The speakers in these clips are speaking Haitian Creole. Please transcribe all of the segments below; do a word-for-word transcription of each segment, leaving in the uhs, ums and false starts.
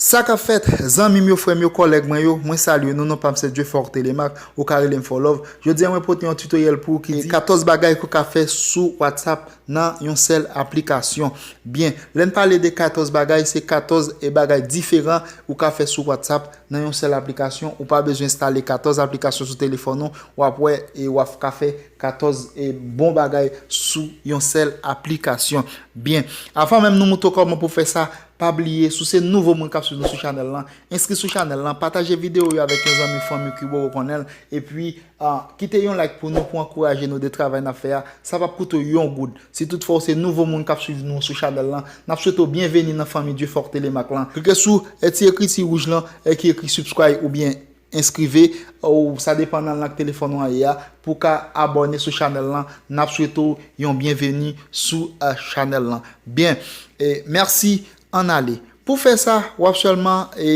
Sa k ap fèt, zanmi m yo, frè m yo, kòlèg mwen yo, mwen salye nou, non pa m se Dieufortelemarc, ou ka rele m For Love. Jodi a mwen pote yon tutoriel pou ou ki di katòz bagay ke w ka fè sou WhatsApp nan yon sèl aplikasyon. Byen, lè n pale de katòz bagay, se katòz e bagay diferan ou ka fè sou WhatsApp nan yon sèl aplikasyon. Ou pa bezwen enstale katòz aplikasyon sou telefòn ou, w ap wè e w ap ka fè katòz e bon bagay sou yon sèl aplikasyon. Byen, avan menm nou montre w kòman pou fè sa, pa bliye, si w se nouvo moun k ap swiv nou sou chanèl lan, enskri sou chanèl lan, pataje videyo yo avèk yon zanmi, fanmi ki bò w konnen l, epi ah, kite yon like pou nou, pou ankouraje nou de travay n ap fè a. Sa p ap koute w yon goud. Si toutfwa w se nouvo moun k ap swiv nou sou chanèl lan, n ap swete w byenveni nan fanmi Dieufortelemarc lan. Klike sou e ti ekriti wouj lan e ki ekri subscribe oubyen enskrive, ou sa depann nan lang telefòn ou an ye a, pou w ka abòne sou chanèl lan. N ap swete w yon byenveni sou eh, chanèl lan. Byen, e mèsi, ann ale. Pou fè sa, w ap sèlman e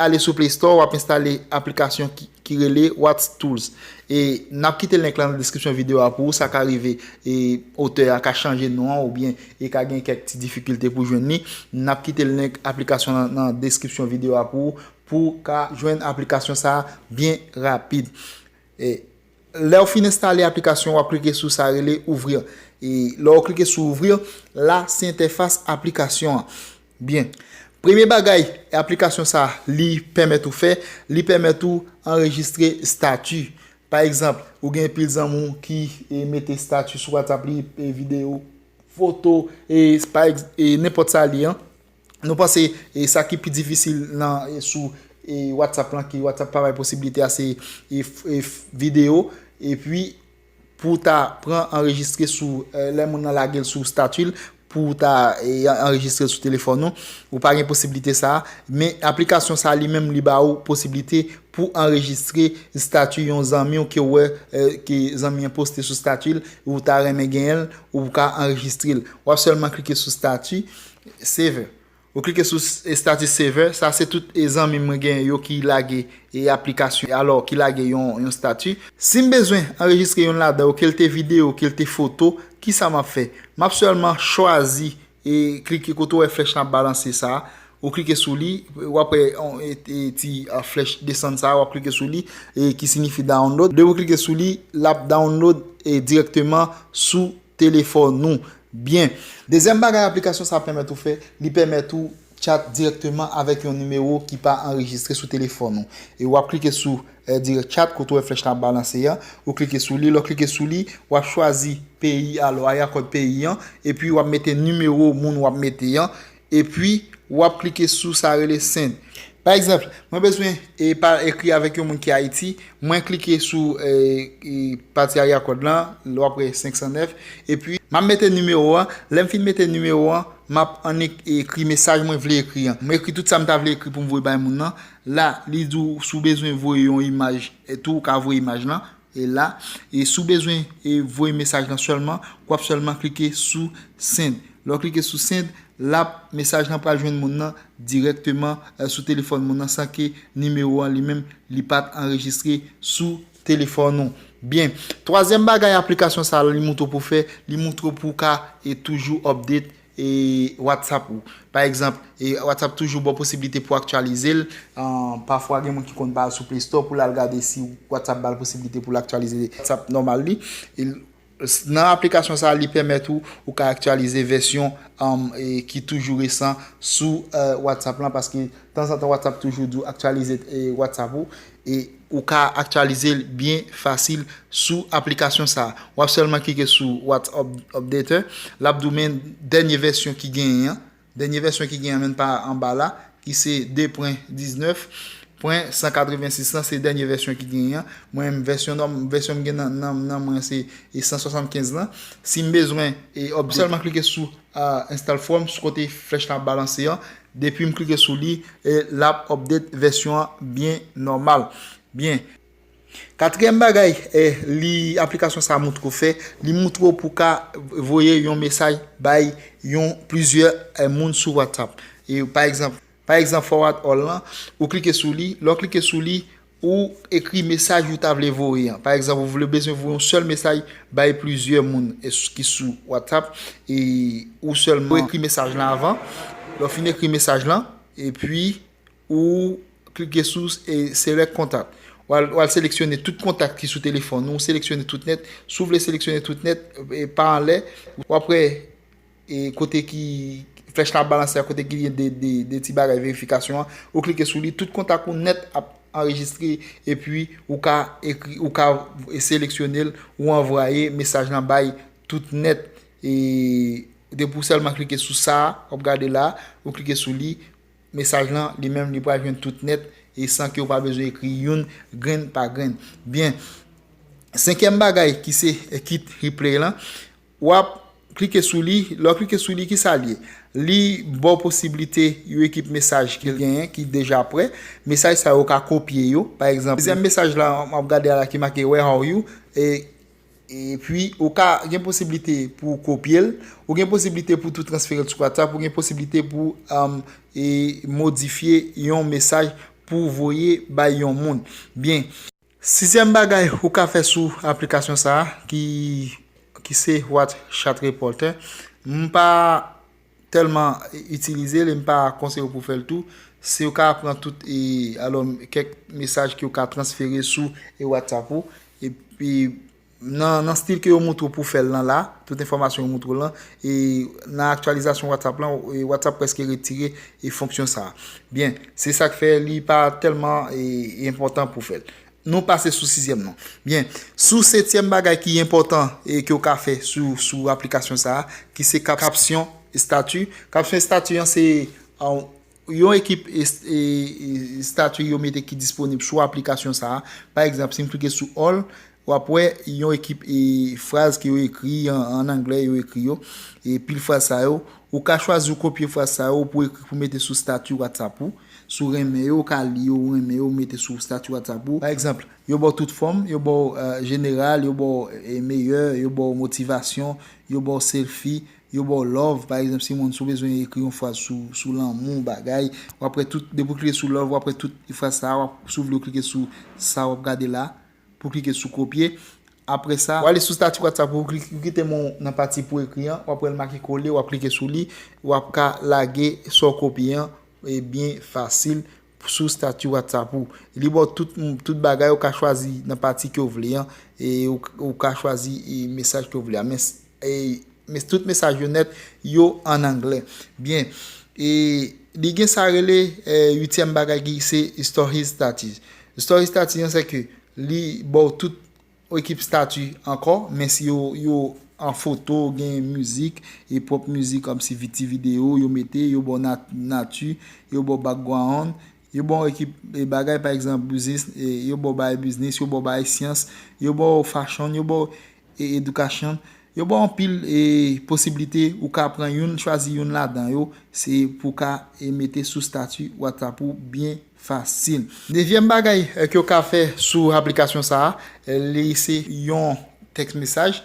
ale sou Play Store, w ap enstale aplikasyon ki, ki rele What's Tools. E n ap kite link lan nan deskripsyon videyo a pou ou, sa ka rive e otè a ka chanje non an oubyen e ka gen kèk ti difikilte pou jwenn li. N ap kite link aplikasyon lan nan deskripsyon videyo a pou ou, pou w ka jwenn aplikasyon sa a byen rapid. E lè w fin enstale aplikasyon, w ap klike sou sa rele ouvrir. E lè w klike sou ouvrir, la se entèfas aplikasyon an. Byen. Premye bagay aplikasyon sa li pèmèt ou fè, li pèmèt ou anrejistre estati. Pa egzanp, ou gen anpil zanmi w ki e, mete estati sou WhatsApp li, e, videyo, foto, e, pa egz-, e, nenpòt sa li an. Nou panse e, sa ki pi difisil nan e, sou e, WhatsApp lan, ki WhatsApp pa bay posibilite a, se e, f- e, f- videyo. Epi, pou w ta pran anrejistre sou, eh, lè moun nan lage l sou estati l, pou w ta eh, anrejistre l sou telefòn ou, ou pa gen posiblite sa a. Men aplikasyon sa a li menm li ba ou posiblite pou anrejistre estati yon zanmi w ke w wè, eh, ke zanmi an poste sou estati l, ou ta renmen genyen l, ou ka anrejistre l. W ap sèlman klike sou estati, save. Ou klike sou estati saver, sa se tout e zanmi mwen genyen yo ki lage e aplikasyon, alò ki lage yon, yon estati. Si m bezwen anrejistre youn ladan yo, ke l te videyo, ke l te foto, kisa m ap fè? M ap sèlman chwazi e klike kote w wè flèch lan ap balanse sa a. Ou klike sou li, w ap wè yon e, e, ti a, flèch desann sa a, w ap klike sou li, e ki siyifi download. Depi w klike sou li, l ap download e dirèkteman sou telefòn ou. Byen. Dezyèm bagay aplikasyon sa pèmèt ou fè, li pèmèt ou chat dirèkteman avèk yon nimewo ki pa anrejistre sou telefòn ou. E w ap klike sou eh, direct chat, kote w wè flèch la ap balanse an, ou klike sou li, lè w klike sou li, w ap chwazi peyi, alò area code peyi an, epi w ap mete nimewo moun w ap mete an, epi w ap klike sou sa rele send. Pa egzanp, mwen bezwen e, pa, ekri avèk yon moun ki Ayiti, mwen klike sou e, e, pati area code lan, lè w ap wè senk san nèf, epi m ap mete nimewo an, lè m fin mete nimewo an, m ap annik ekri mesaj mwen vle ekri an. Mwen ekri tout sa m ta vle ekri pou m voye bay moun nan. La, li di w si w bezwen voye yon imaj, e tou w ka voye imaj lan. E la, e si w bezwen e voye mesaj lan sèlman, w ap sèlman klike sou send. Lè w klike sou send, l ap, mesaj lan pral jwenn moun nan dirèkteman e, sou telefòn moun nan san ke nimewo an li menm li pa t anrejistre sou telefòn ou. Byen, twazyèm bagay aplikasyon sa a li montre w pou fè, li montre w pou w ka e toujou update e WhatsApp ou. Pa egzanp, e WhatsApp toujou ba w posiblite pou aktyalize l. An, pafwa gen moun ki konn pa al sou Play Store pou l al gade si WhatsApp ba l posiblite pou l aktyalize WhatsApp nòmal li. E l- s- nan aplikasyon sa a, li pèmèt ou, ou ka aktyalize vèsyon an, e, ki toujou resan sou e, WhatsApp lan, paske tanzantan WhatsApp toujou di w aktyalize e, WhatsApp ou. E ou ka aktyalize l byen fasil sou aplikasyon sa a. W ap sèlman klike sou What's Up- Updater. L ap di w men dènye vèsyon ki genyen an. Dènye vèsyon ki genyen an, men pa anba la, ki se de pwen diznèf pwen san katrevensis lan, se dènye vèsyon ki genyen an. Mwen menm, vèsyon nòm- vèsyon m gen nan, nan, nan mwen se e san swasannkenz lan. Si m bezwen e, up- sèlman klike sou a, install from, sou kote flèch la ap balanse an. Depi m klike sou li, e, l ap update vèsyon an byen nòmal. Byen. Katriyèm bagay, e, li aplikasyon sa a montre w fè, li montre w pou w ka voye yon mesaj bay yon plizyè e, moun sou WhatsApp. E, pa egzanp, pa egzanp, forward all lan, ou klike sou li, lè w klike sou li, ou ekri mesaj ou ta vle voye an. Pa egzanp, ou vle bezwen voye yon sèl mesaj bay plizyè moun e, ki sou WhatsApp, e ou sèlman ekri mesaj lan avan. Lè w fin ekri mesaj lan, Epi, ou klike sou e, Select Contact. W al, w al seleksyone tout kontak ki sou telefòn ou, seleksyone tout nèt. Si w vle seleksyone tout nèt, e, pa anlè, w ap wè e, kote ki flèch la balanse a, kote ki gen de, de, de ti bagay verifikasyon an, ou klike sou li, tout kontak ou nèt ap anrejistre, epi ou ka ekri, ou ka seleksyone l, ou anvwaye mesaj lan bay tout nèt. E depi w sèlman klike sou sa a, w ap gade la, ou klike sou li, mesaj lan, li menm, li pral jwenn tout nèt, e san ke w pa bezwen ekri youn grenn pa grenn. Byen, senkyèm bagay ki se, e, Kit Replay lan, w ap klike sou li. Lè w klike sou li, ki sa l ye? Li ba w posiblite yon ekip mesaj ke l genyen, ki deja prè. Mesaj sa yo, w ka kopye yo, pa egzanp. Dezyèm mesaj la, m ap gade a la ki make "Where are you?" E, epi, ou ka gen posiblite pou w kopye l, ou gen posiblite pou tou transfere l sou WhatsApp, ou gen posiblite pou, um, e, modifye yon mesaj pou voye bay yon moun. Byen, sizyèm bagay ou ka fè sou aplikasyon sa a, ki, ki se WhatsApp Chat Reporter. M pa tèlman itilize l, e m pa konseye w pou fè l tou. Si w ka pran tout, e, alò, kèk mesaj ke w ka transfere sou, e, WhatsApp ou. Epi, nan, nan stil ke yo montre w pou fè l lan la, tout enfòmasyon yo montre w lan, e nan aktyalizasyon WhatsApp lan, e, WhatsApp prèske retire, e, fonksyon sa a. Byen, se sa k fè li pa tèlman, e, enpòtan pou fè l. Nou pase sou sizyèm nan. Byen, sou setyèm bagay ki enpòtan e ke w ka fè sou, sou aplikasyon sa a, ki se kap-, kapsyon estati. Kapsyon estati an se, an, yon ekip est-, e, e, estati yo mete ki disponib sou aplikasyon sa a. Pa egzanp, si m klike sou All, w ap wè yon ekip, e, fraz ke yo ekri an, an anglè, yo ekri yo. E pil fraz sa yo, ou ka chwazi ou kopye fraz sa yo pou ekri, pou mete sou estati WhatsApp ou. Si w renmen yo, ou ka li yo, ou renmen yo, ou mete sou estati WhatsApp ou. Pa egzanp, yo ba w tout fòm, yo ba w, e, jeneral, yo ba w, e, meyè, yo ba w motivasyon, yo ba w selfie, yo ba w love. Pa egzanp, si moun, si w bezwen ekri yon fraz sou, sou lanmou, bagay, w ap wè tout, depi w klike sou love, w ap wè tout fraz sa a, w ap, si w vle w klike sou sa, w ap gade la, pou w klike sou kopye. Apre sa, w ale sou estati WhatsApp ou, ou kli-, ou kite men w nan pati pou ekri an, w ap wè l make kole, w ap klike sou li, w ap ka lage sa w kopye an, e byen fasil sou estati WhatsApp ou. Li ba w tout, tout bagay, ou ka chwazi nan pati ke w vle an, e ou, ou ka chwazi, e, mesaj ke w vle a. Men, e, men tout mesaj yo nèt, yo an anglè. Byen, e li gen sa rele, e, uityèm bagay ki se Story Status. Story Status an, se ke li ba w tout ekip estati ankò, men si yo, yo an foto, gen mizik, e pwòp mizik, kòmsi ti videyo yo mete, yo ba w nat-, nati, yo ba w background, yo ba w ekip, e, bagay, pa egzanp, biznis, e, yo ba w bagay biznis, yo ba w bagay syans, yo ba w fashion, yo ba w, e, education, yo ba w anpil, e, posiblite, ou ka pran youn, chwazi youn ladan yo, se pou w ka, e, mete sou estati WhatsApp ou byen fasil. Dezyèm bagay, e, ke w ka fè sou aplikasyon sa a, e, li se yon tèks mesaj.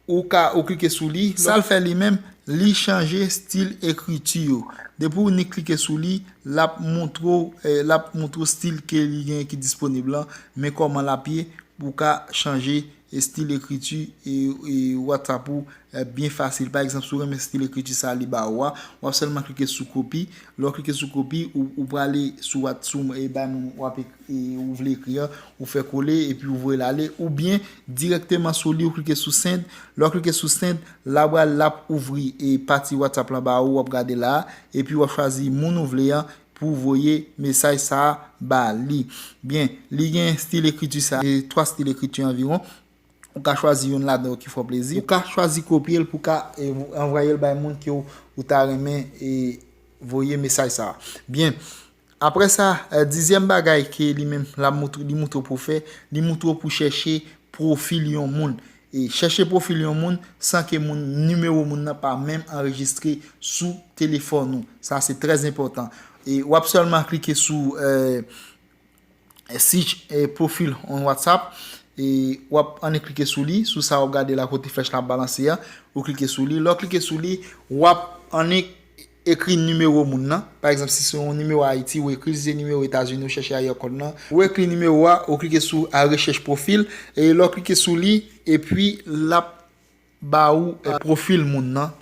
Ou ka, ou klike sou li, sa l fè li menm, li chanje estil ekriti yo. Depi w nik klike sou li, l ap montre w, e, l ap montre w estil ke li gen ki disponib lan, men kòman l ap ye, pou w ka chanje estil ekriti e, e WhatsApp ou, e, byen fasil. Pa egzanp, si w renmen estil ekriti sa a li ba ou a, w ap sèlman klike sou kopi. Lè w klike sou kopi, ou, ou prale sou What-, sou, e, bay moun w ap ek-, e, ou vle ekri an, ou fè kole, epi ou voye l ale, oubyen dirèkteman sou li, ou klike sou send. Lè w klike sou send, la pral, l ap ouvri, e, pati WhatsApp lan ba ou, w ap gade la, epi w ap chwazi moun ou vle an, pou voye mesaj sa a ba li. Byen, li gen estil ekriti sa, e twa estil ekriti anviwon. Ou ka chwazi youn ladan yo ki fè w plezi. Ou ka chwazi kopye l pou ka, e, anvwaye l bay moun ke w, ou ta renmen, e, voye mesaj sa a. Byen, apre sa, e, dizyèm bagay ke li menm l ap moutre, li moutre w pou w fè, li moutre w pou w chèche pwofil yon moun. E chèche pwofil yon moun san ke moun, nimewo moun nan pa menm anrejistre sou telefòn ou. Sa se trè enpòtan. E w ap sèlman klike sou, e, search, e, profile on WhatsApp. E w ap annik klike sou li, sou sa w ap gade la kote flèch la ap balanse a. Ou klike sou li. Lè w klike sou li, w ap annik ekri nimewo moun nan. Pa egzanp, si se yon nimewo Ayiti, ou ekri, si se nimewo Etazini, ou chèche aryè kòd lan. Ou ekri nimewo a, ou klike sou a rechèch pwofil, e lè w klike sou li, epi l ap ba ou, e, pwofil moun nan.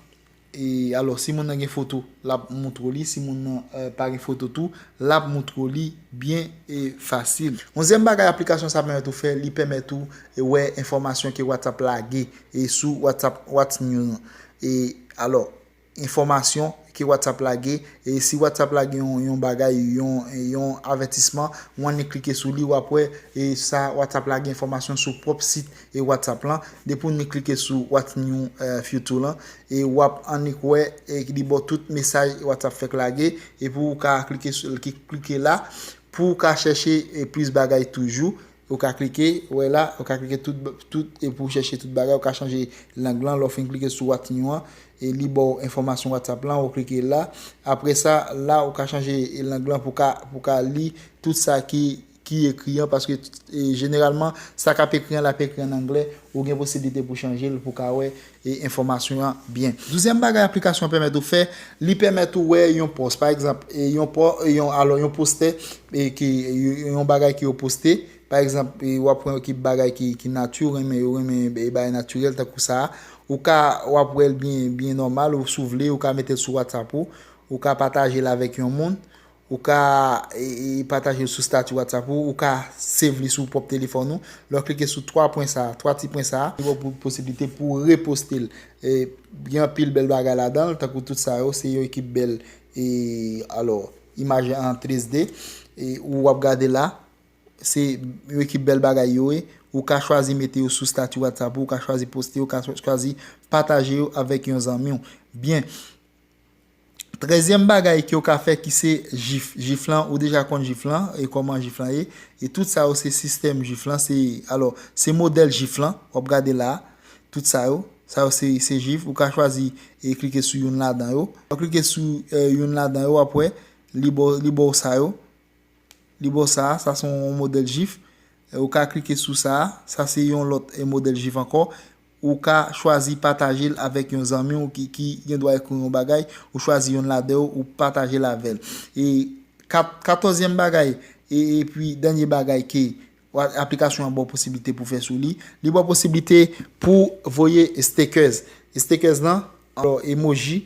E alò, si moun nan gen foto, l ap moutre w li. Si moun nan eh, pa gen foto tou, l ap moutre w li byen e fasil. Onzyèm bagay aplikasyon sa pèmèt ou fè, li pèmèt ou eh, wè enfòmasyon ke WhatsApp lage e sou WhatsApp What's New an. E alò, enfòmasyon ke WhatsApp lage, e si WhatsApp lage yon, yon bagay, yon, yon avètisman, ou annik klike sou li, w ap wè e sa WhatsApp lage enfòmasyon sou pwòp sit e WhatsApp lan. Depi w annik klike sou What's New eh, Future lan, e w ap annik wè e li ba w tout mesaj WhatsApp fèk lage, epi w ka klike sou, ki- klike la pou w ka chèche e plis bagay toujou. Ou ka klike, wè la, ou ka klike tout, tout, e pou w chèche tout bagay, ou ka chanje lang lan, lè w fin klike sou What's New an, e li ba w enfòmasyon WhatsApp lan, ou klike la. Apre sa, la, ou ka chanje lang lan pou ka, pou ka li tout sa ki, ki ekri an, paske e, jeneralman, sa k ap ekri an, l ap ekri an anglè, ou gen posiblite pou chanje l, pou ka wè e, enfòmasyon an byen. Douzyèm bagay aplikasyon an pèmèt ou fè, li pèmèt ou wè yon pòs. Pa egzanp, e, yon pò, e, yon, alò, yon postè, e, ki, yon bagay ki yo poste. Pa egzanp, e, w ap pran ki bagay ki, ki nati, ou renmen, ou renmen e, bagay natirèl, tankou sa a. Ou ka, w ap wè l byen, byen nòmal, ou si w vle, ou ka mete l sou WhatsApp ou, ou ka pataje l avèk yon moun, ou ka e, e, pataje l sou stati WhatsApp ou, ou ka save li sou pwòp telefòn ou. Lè w klike sou twa pwen sa a, twa ti pwen sa a, li ba w posiblite pou w reposte l. E, gen anpil bèl bagay ladan l, tankou tout sa yo, se yon ekip bèl, e, alò, imaj an trèz D, e, ou w ap gade la, se yon ekip bèl bagay yo ye. Ou ka chwazi mete yo sou stati WhatsApp ou, ou ka chwazi poste yo, ou ka chwazi pataje yo avèk yon zanmi w. Byen. Trèzyèm bagay ke w ka fè ki se jif. Jif lan, ou deja konn jif lan, e kòman jif lan ye. E tout sa yo se sistèm jif lan, se, alò, se modèl jif lan, w ap gade la, tout sa yo, sa yo se, se jif, ou ka chwazi e klike sou youn ladan yo. Ou klike sou e, youn ladan yo, w ap wè, li ba w, li ba w sa yo. Li ba w sa, sa se yon modèl jif. E, ou ka klike sou sa, sa se yon lòt e, modèl jif ankò. Ou ka chwazi pataje l avèk yon zanmi w ki, ki gen dwa ekri yon bagay, ou chwazi youn ladan yo, ou pataje l avè l. E kat, katòzyèm bagay, e, epi dènye bagay ke wa- aplikasyon an ba w posiblite pou fè sou li, li ba w posiblite pou voye stickers. Stickers lan, alò, emoji,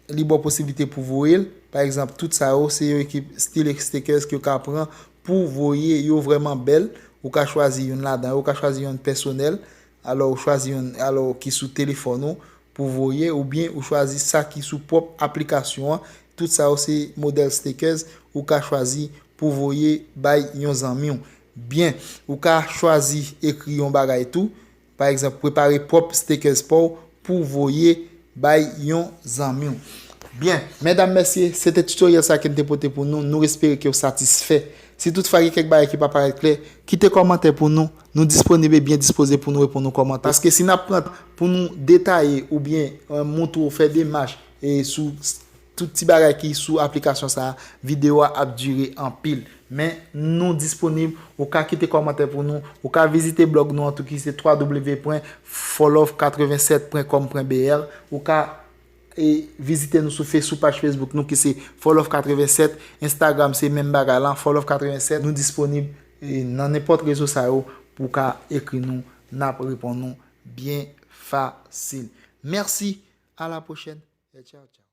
li ba w posiblite pou voye l. Pa egzanp, tout sa yo, se yon ekip stil stickers ke w ka pran pou voye, yo vrèman bèl. Ou ka chwazi youn ladan yo, ou ka chwazi youn pèsonèl, alò ou chwazi youn, alò ki sou telefòn ou pou voye, oubyen ou chwazi sa ki sou pwòp aplikasyon an. Tout sa yo se modèl stickers ou ka chwazi pou voye bay yon zanmi w. Byen, ou ka chwazi ekri yon bagay tou. Pa egzanp, prepare pwòp stickers pa w pou voye bay yon zanmi w. Byen, medam, mesye, se te tutorial sa ke m te pote pou nou. Nou espere ke w satisfè. Si toutfwa gen kèk bagay ki pa parèt klè, kite kòmantè pou nou. Nou disponib e byen dispoze pou nou reponn ou kòmantè. Paske si n ap pran pou nou detaye oubyen eh, montre w fè demach e sou s- tout ti bagay ki sou aplikasyon sa a, videyo a ap dire anpil. Men nou disponib, ou ka kite kòmantè pou nou, ou ka vizite blòg nou an tou ki se twa w w w pwen folove katrevennsèt pwen kòm pwen b r, ou ka e, vizite nou sou Face, sou paj Facebook nou ki se Folove katrevennsèt, Instagram se menm bagay lan, Folove katrevennsèt. Nou disponib e, nan nenpòt rezo sa yo pou w ka ekri nou, n ap reponn ou byen fasil. Mèsi, a la pwochèn e tchaw tchaw.